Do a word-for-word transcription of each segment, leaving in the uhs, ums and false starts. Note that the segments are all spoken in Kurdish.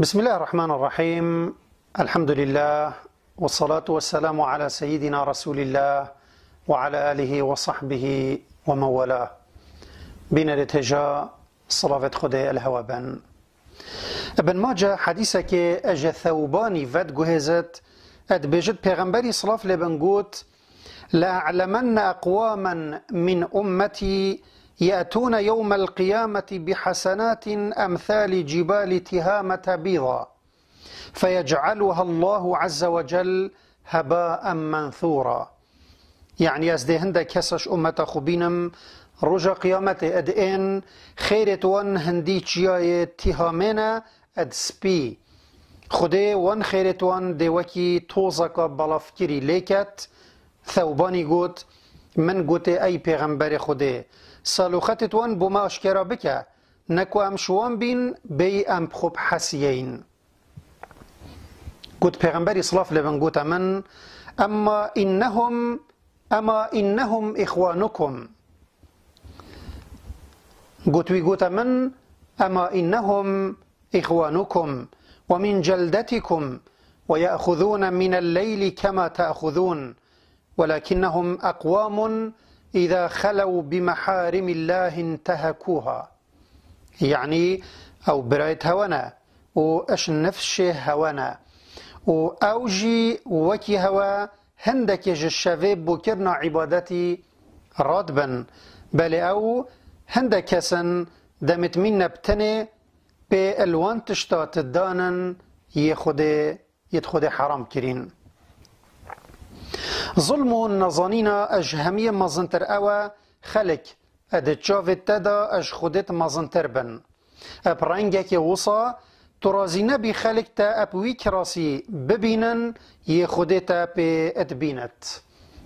بسم الله الرحمن الرحيم. الحمد لله، والصلاة والسلام على سيدنا رسول الله وعلى آله وصحبه ومن والاه. Bînerê têja, silavêt Xwedê li hewe bin. Ibn Mace hedîsekê ji Thewbanî vediguhêzit, dibêjit, Pêxemberî silav lê bin got, لأعلمن أقواما من أمتي يأتون يوم القيامة بحسنات أمثال جبال تهامة بيضا فيجعلها الله عز وجل هباء منثورا. Yanî ez dê hindek kes ji ummeta xwe bînim, roja qiyametê ed ên xêrêt wan hindî çiyayê Tîhamê ne ed spî. Xwedê wan xêrêt wan dê wekî tozeka balafkirî lê ket. Thewbanî got, Min gotê, ey pêxemberê Xwedê, saloxetêt wan bo me aşkera bike, ne ku em ji wan bîn, bêyî em bi xwe bihesiyeyîn. Got, Pêxemberî silav lê bin gote min, Emma innehum, ema innehum îxwanukum. Got, wî gote min, Ema innehum إخوانكم ومن جلدتكم ويأخذون من الليل كما تأخذون ولكنهم أقوام إذا خلوا بمحارم الله انتهكوها. Yanî ew birayêt hewe ne û ji nifşê hewe ne û ew jî wekî hewe hindekê ji şevê bo kirina îbadetî radibin. Belê ew hindek kes in demêt mînne bi tenê pê li wan tişta ti danin yê Xwedê, yêt Xwedê heram kirîn. Zulm û nezanîna ji hemiyê mezintir ew e, xelk, di çavê te de ji Xwedê ti mezintir bin. Bi rengekê wisa tu razî nebî xelk te bi wî kirasî bibînin, yê Xwedê te pê dibînit.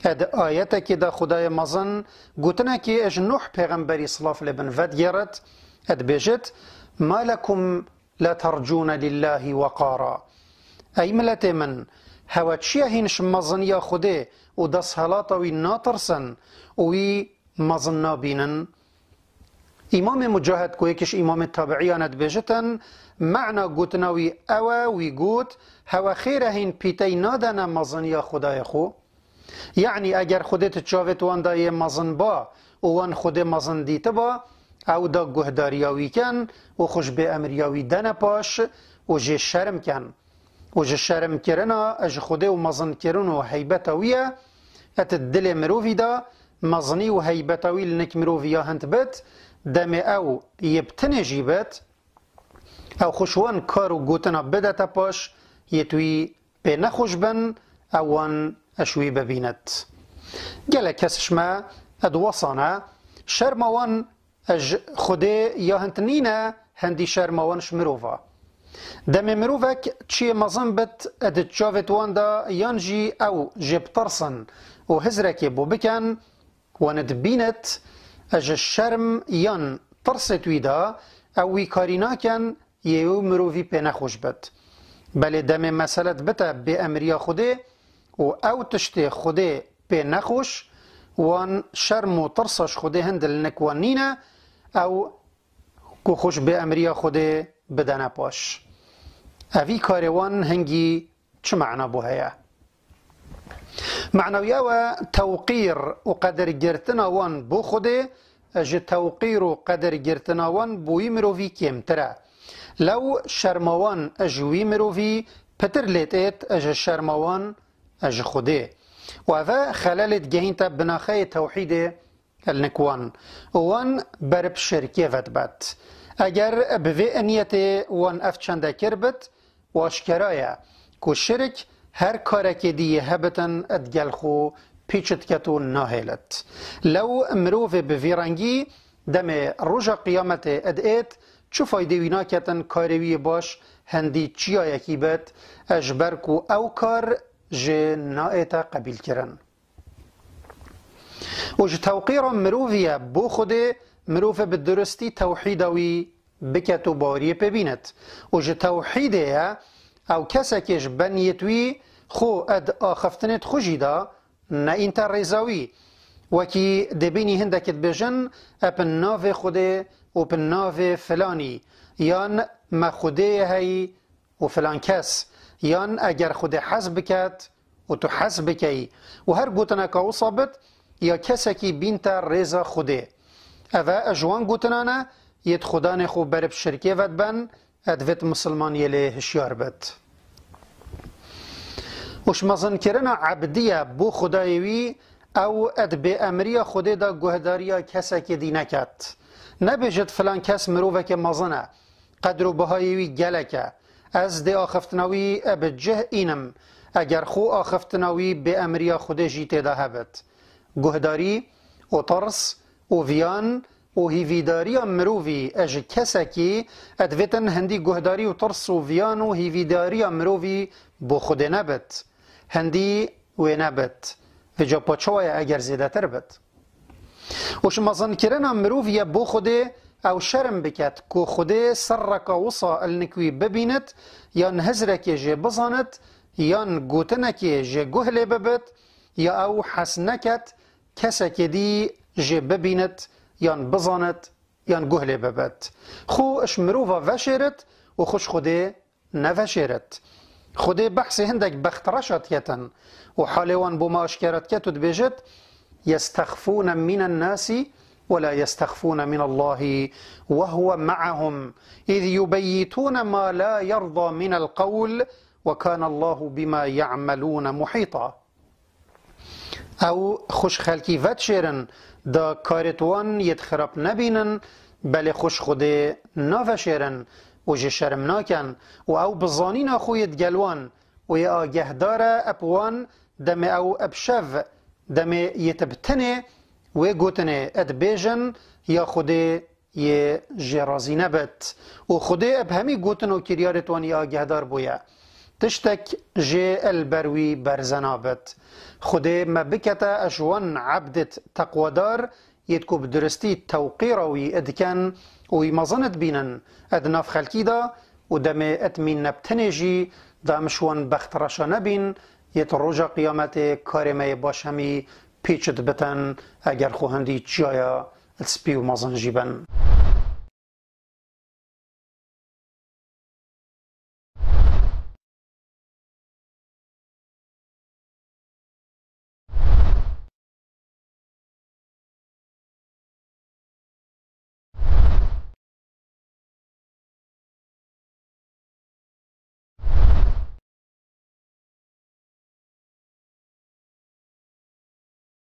Di ayetekê de Xwedayê mezin gotinekê ji Nuh pêxemberî silav lê bin vedigêrit, dibêjit, ما لكم لا ترجون لله وقارا. Ey miletê min, hewe çi ye hîn ji meziniya Xwedê û desthilata wî natirsin û wî mezin nabînin? Îmamê Mucahid ku yek ji îmamê tabiiyan e dibêjitin, mena gotina wî ew e, wî got, hewe xêr e hîn pîtey nadene meziniya Xwedayê xwe. Yanî eger Xwedê ti çavêt wan de yê mezin ba û wan Xwedê mezin dîtiba, ew da guhdariya wî ken û xwe ji bêemriya wî dene paş û jê şerm ken. Û ji şermkirina ji Xwedê û mezinkirin û heybeta wî ye, et dilê mirovî de mezinî û heybeta wî li nik mirovî ya hind bit, demê ew yê bi tinê jî bit, ew xwe ji wan kar û gotina bidete paş, yê tu wî pê nexweş bin, ew wan ji wî bibînit. Gelek kes ji me di wesa ne, şerma wan ji Xwedê ya hind nîne, hindî şerma wan ji mirov e. Demê mirovek çiyê mezin bit di çavêt wan de yan jî ew jê bitirsin û hizrekê bo bikin, wan dibînit ji şerm yan tirsêt wî de ew wî karî nakin, yê wî mirovî pê nexweş bit. Belê demê mesele dibite bêemriya Xwedê û ew tiştê Xwedê pê nexweş, wan şerm û tirsa ji Xwedê hind li nik wan nîne, ew ku xwe ji bêemriya Xwedê bidene paş. Evî karê wan hingî çi mena bo heye? Mena wî ew e, tewqîr û qedirgirtina wan bo Xwedê ji tewqîr û qedirgirtina wan bo wî mirovî kêmtir e. Lew şerma wan ji wî mirovî pitir lê têt ji şerma wan ji Xwedê. Û ev e xelelê digehînte binaxeyê tewhîdê li nik wan û wan ber bi şirkê vedibet. Eger bi vê niyetê wan ev çende kiribit, û aşkera ye ku şirk her karekê dî yê hebitin digel xwe pîç diket û nahêlit. Lew mirovê bi vî rengî demê roja qiyametê diêt, çi faydê wî naketin karê wî yê baş hindî çiyayekî bit, ji ber ku ew kar jê naête qebîlkirin. Û ji tewqîra mirovî ye bo Xwedê, mirov bi duristî tewhîda wî biket û baweriyê pê bînit. Û ji tewhîdê ye, ew kesekê ji beniyêt wî xwe ed axiftinêt xwe jî da, neînte rêza wî. Wekî dê bînî hindekê dibêjin, e bi navê Xwedê û bi navê filanî, yan me Xwedê ye heyî, û filan kes, yan eger Xwedê hez biket û tu hez bikeyî û her gotineka wisa bit, ya kesekî bînte rêza Xwedê. Eve ji wan gotinan e, yêt xudanê xwe berib şirkê ve diben, e divêt misilman yê lê hişyar bit. Û ji mezinkirina ebdiye bo Xwedayê wî, ew ed bêemriya Xwedê de guhdariya kesekê dî neket. Nebêjit filan kes mirovekê mezin e, qedr û bihayê wî gelek e. Ez dê axiftina wî bi cih înim, eger xwe axiftina wî bêemriya Xwedê jî tê de hebit. Guhdarî û tirs û viyan û hîvîdariya mirovî ji kesekî, e divêtin hindî guhdarî û tirs û viyan û hîvîdariya mirovî bo Xwedê nebit. Hindî wê nebit. Vêca pa çawa ye eger zêdetir bit? Û ji mezinkirina mirovî ye bo Xwedê ew şerm biket ku Xwedê serreka wisa li nik wî bibînit, yan hizrekê jê bizanit, yan gotinekê jê guh lê bibit, ya ew hez neket kesekê dî jê bibînit, yan bizanit, yan guh lê bibit. Xwe ji mirova veşêrit û xwe ji Xwedê neveşêrit. Xwedê behsê hindek bextreşa diketin û halê wan bo me aşkera diket û dibêjit, يستخفون من الناس ولا يستخفون من الله وهو معهم إذ يبيتون ما لا يرضى من القول وكان الله بما يعملون محيطا. Ew xwe ji xelkî vedişêrin, da karêt wan yêt xirab nebînin, belê xwe ji Xwedê naveşêrin û jê şerm nakin û ew bi zanîna xwe yêt gel wan û yê agehdar e eb wan demê ew eb şev, demê yêt bi tenê wê gotinê ed bêjin, ya Xwedê yê jê razî nebit. Û Xwedê eb hemî gotin û kiryarêt wan yê agehdar bûye. Tiştek jê el ber wî berze nabit. Xwedê me bikete ez ji wan ebdêt teqwedar yêt ku bi duristî tewqîra wî diken û wî mezin dibînin, ed nav xelkî de û demê ed mîn neb tenê jî da em ji wan bextreşa nebîn, yêt roja qiyametê karê me yê baş hemî pêç dibitin, eger xwe hindî çiyaya spî û mezin jî bin.